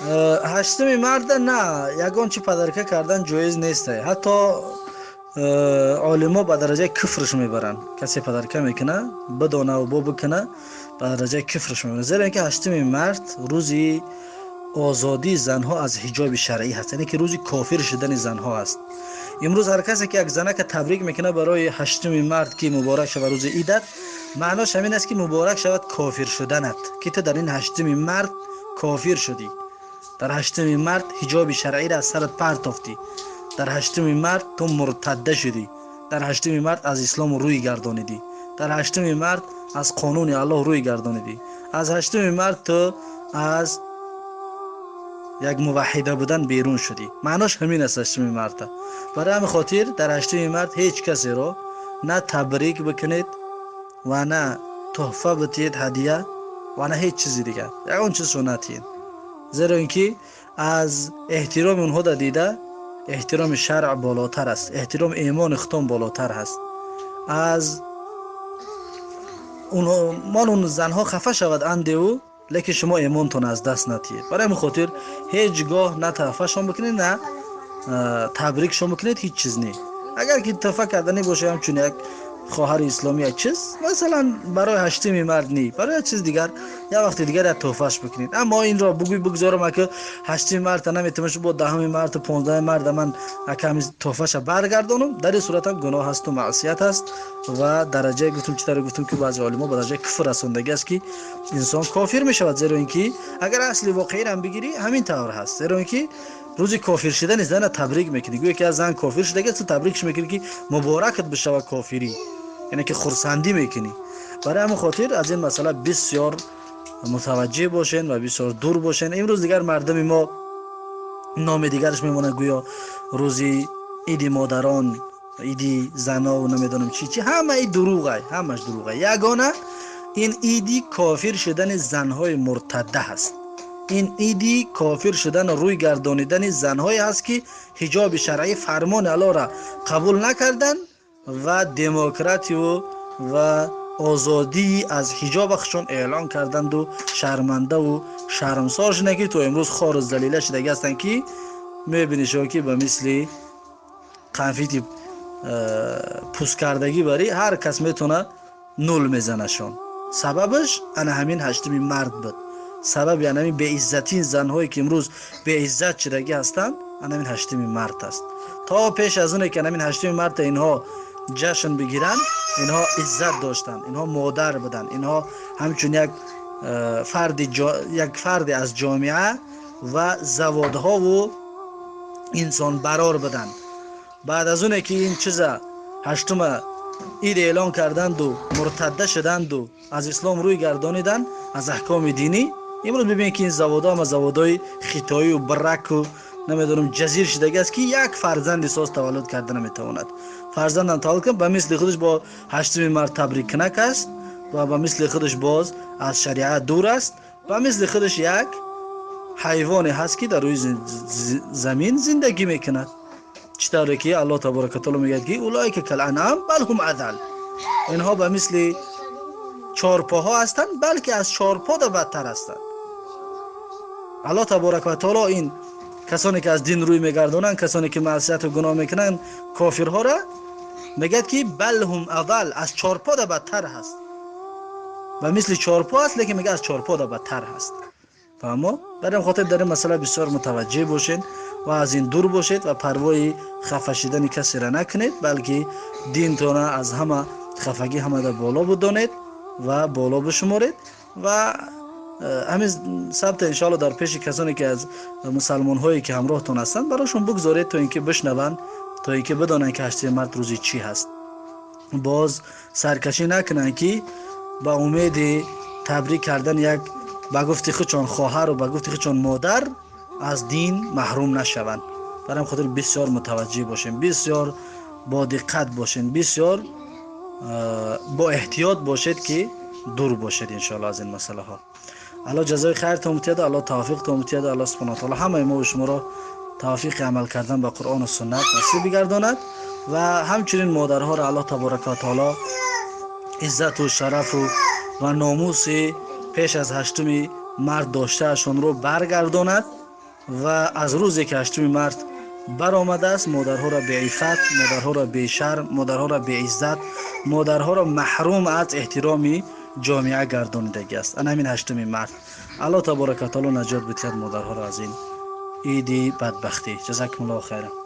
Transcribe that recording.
Ҳаштуми марда на ягон чи подарка кардан ҷоиз нест. Ҳатто олимо ба дараҷаи куфрш мебаранд. Касе подарка мекуна, бидонаву бо бикуна, ба дараҷаи куфрш мебаранд, зеро ин ки 8-уми март рӯзи озодии занҳо аз ҳиҷоби шаръӣ ҳаст, яъне ки рӯзи кофир шудани занҳо аст. Имрӯз ҳар касе ки як занака табрик мекунад барои 8-уми март, ки муборак шавад рӯзи идат, маънош ҳамин аст, ки муборак шавад кофир шуданат, ки ту дар ин 8-уми март кофир шудӣ, дар 8-уми март ҳиҷоби шаръиро аз сарат партофтӣ, дар 8-уми март ту муртадда шудӣ, дар 8-уми март аз ислом рӯй гардонидӣ, дар 8-уми март аз қонуни Аллоҳ рӯй гардонидӣ, аз 8-уми март ту аз як муваҳҳида будан берун шудӣ. Маънош ҳамин аст 8-уми марта. Барои ҳамин хотир дар 8-уми март ҳеҷ касеро на табрик бикунед ва на тӯҳфа битиҳед, ҳадия, ва на ҳеҷ чизи дигар, ягон чизшо натиҳед, зеро ин ки аз эҳтироми онҳо да дида эҳтироми шаръ болотар аст, эҳтироми имони худтон болотар ҳаст. Аз мон он занҳо хафа шавад андеву, лекин шумо имонтон аз даст натиҳед. Барои ҳамин хотир ҳеҷ гоҳ на тӯҳфашон бикунед, на табрикшон бикунед, ҳеҷ чиз не. Агар ки тӯҳфа карданӣ боша, ҳамчун як хоҳари исломӣ, як чиз, масалан, барои 8-уми март ни, барои як чиз дигар, як вақти дигар як тӯҳфаш бикунед. Аммо инро бугӯй, бигзорам, ака 8-уми марта наметавонам, бо 10-уми марту 15-уми марта ман аками тӯҳфаша баргардонам, дар ин суратам гуноҳ ҳасту маъсият ҳаст ва дараҷае гуфтум, чӣ тавре гуфтум, ки баъзе олимо ба дараҷаи куфр расондагӣ аст, ки инсон кофир мешавад, зеро ин ки агар асли воқеиро бигирӣ, ҳамин тавр ҳаст, зеро ин ки рӯзи кофир шудани зана табрик мекунӣ, гӯё ки аз зан кофир шудагӣ, ту табрикш мекунӣ, ки муборакат бишавад кофирӣ, яъне ки хурсандӣ мекунӣ. Барои ҳамин хотир аз ин масъала бисёр мутаваҷҷеҳ бошен ва бисёр дур бошен. Имрӯз дигар мардуми мо номи дигараш мемонад, гӯё рӯзи иди модарон, иди занову намедонам чӣ чӣ. Ҳамаи дурӯғай, ҳамаш дурӯғай. Ягона ин иди кофир шудани занҳои муртадда ҳаст, ин иди кофир шудану рӯй гардонидани занҳое ҳаст, ки ҳиҷоби шаръӣ, фармони Аллоҳро қабул накарданд ва демократию ва озодии аз ҳиҷоба худшон эълон карданду шармандаву шармсор шуданд, ки то имрӯз хору залила шудагӣ ҳастанд, ки мебинӣ шо, ки ба мисли қанфити пусткардагӣ барӣ ҳар кас метавона нул мезанашон. Сабабаш ана ҳамин 8-уми март буд. Сабаби ана ҳамин беиззатии занҳое, ки имрӯз беиззат шудагӣ ҳастанд, ана ҳамин 8-уми март аст. То пеш аз оне ки ана ҳамин 8-уми марта инҳо ҷашн бигиранд, инҳо иззат доштанд, инҳо модар буданд, инҳо ҳамчун як фарди, як фарде аз ҷомеа ва заводҳову инсонбарор буданд. Баъд аз оне ки ин чиза 8-ума ид эълон карданду муртадда шуданду аз ислом рӯй гардониданд, аз аҳкоми динӣ, имрӯз бибинед, ки ин заводҳо ҳама заводҳои хитоию браку намедонам ҷазир шудагӣ аст, ки як фарзанди соз таваллуд карда наметавонад. Фарзандам таваллуд кунад, ба мисли худаш бо 8-уми март табриккунак аст ва ба мисли худаш боз аз шариат дур аст, ба мисли худаш як ҳайвоне ҳаст, ки дар рӯи замин зиндагӣ мекунад. Чӣ тавре ки Аллоҳ таборака таоло мегӯяд, ки أولئك كالأنعام بل هم أضل, инҳо ба мисли чорпоҳо ҳастанд, балки аз чорпо да бадтар ҳастанд. Аллоҳ таборака ва таоло ин касоне ки аз дин рӯй мегардонанд, касоне ки маъсияту гуноҳ мекунанд, кофирҳоро мегӯяд, ки بل هم أضل, аз чорпо да бадтар ҳаст. Ба мисли чорпо аст, лекин мега аз чорпо да бадтар ҳаст. Фаҳмо? Бар ин хотир дар ин масъала бисёр мутаваҷҷеҳ бошед ва аз ин дур бошед ва парвои хафа шидани касеро накунед, балки динтона аз ҳама хафагӣ ҳамада боло будонед ва боло бишуморед. Ва ҳамин сабта иншоалло дар пеши касоне ки аз мусалмонҳое ки ҳамроҳтон ҳастанд, барошон бигзоред, то ин ки бишнаванд, то ин ки бидонанд, ки 8-уми март рӯзи чӣ ҳаст, боз саркашӣ накунанд, ки ба умеди табрик кардан як, ба гуфти худшон, хоҳару ба гуфти худшон модар аз дин маҳрум нашаванд. Бар ҳамин хотир бисёр мутаваҷҷеҳ бошем, бисёр бодиққат бошем, бисёр бо эҳтиёт бошед, ки дур бошед иншоалло аз ин масъалаҳо. Алло ҷазои хайртон бутиҳад, Алло тавфиқтон бутиҳад, Алло субҳана таоло ҳамаи мо шуморо тавфиқи амал кардан ба Қуръону суннат насиб бигардонад ва ҳамчунин модарҳоро Аллоҳ таборака ва таоло иззату шарафу ва номуси пеш аз 8-уми март доштаашонро баргардонад. Ва аз рӯзе ки 8-уми март баромадааст, модарҳоро беиффат, модарҳоро бешарм, модарҳоро беиззат, модарҳоро маҳрум аз эҳтироми ҷомеа гардонидагӣ аст ана ҳамин 8-уми март. Аллоҳ таборака таоло наҷот бидиҳад модарҳоро аз ин иди бадбахтӣ. Ҷазакумуллоҳу хайран.